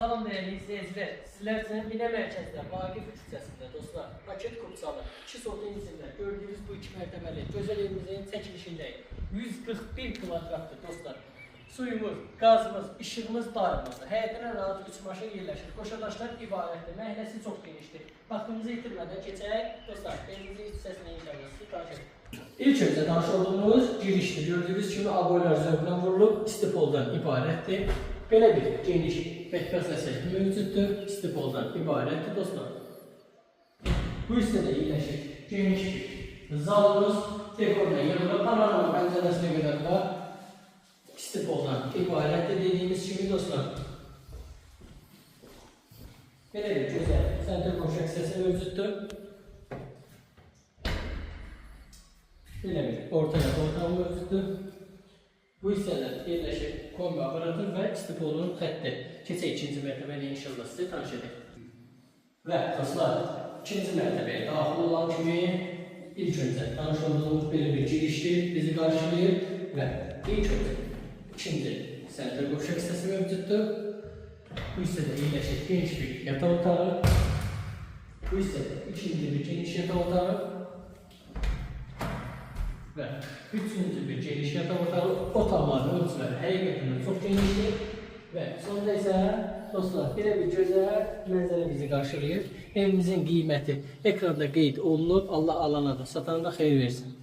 Salam dəyərli izləyicilər, sizlər üçün Binə mərkəzində, Vaqif küçəsində dostlar, paket kupçalı, 2 sotun içində gördüyünüz bu 2 mərtəbəli gözəl evimizin çəkilişindəyik. 141 kvadratdır dostlar. Suyumuz, qazımız, işığımız dayanmazdır. Həyətinə rahat 3 maşın yerləşir. Qoşadaşlar ibarətdir. Məhəlləsi çox genişdir. Vaxtımızı itirmədən keçək. Dostlar, evimizin iç hissəsində inşallah sizi tanış edək. İlk öncə tanış olduğumuz girişdir. Gördüyünüz kimi aboylar zövqlə vurulub, istipoldan ibarətdir. Belə bir geniş mətbəx hissəsi mövcuddur, istipoldan ibarətdir dostlar. Bu hissədə yerləşir geniş bir zalımız, dekorla yığılıb, panorama pəncərəsinə qədər var. İstipoldan ibarətdir dediyimiz kimi dostlar. Belə bir gözəl sentr qovşaq hissəsi mövcuddur. Belə bir orta yataq otağı mövcuddur. Bu hissədə yerləşir kombi aparatı və istipolun xətti. Keçək ikinci mərtəbəyə inşallah sizi tanış edək. Və dostlar, ikinci mərtəbəyə daxil olan kimi ilk öncə tanış olduğumuz belə bir girişdir, bizi qarşılayır və ilk öncə ikinci sentr qovşaq hissəsi mövcuddur. Bu hissədə yerləşir geniş bir yataq otağı. Bu hissədə ikinci bir geniş yataq otağı və üçüncü bir geniş yataq otağı. Otaqların ölçüləri həqiqətən çox genişdir və sonda isə dostlar belə bir gözəl mənzərə bizi qarşılayır. Evimizin qiyməti ekranda qeyd olunub. Allah alana da satana da xeyir versin.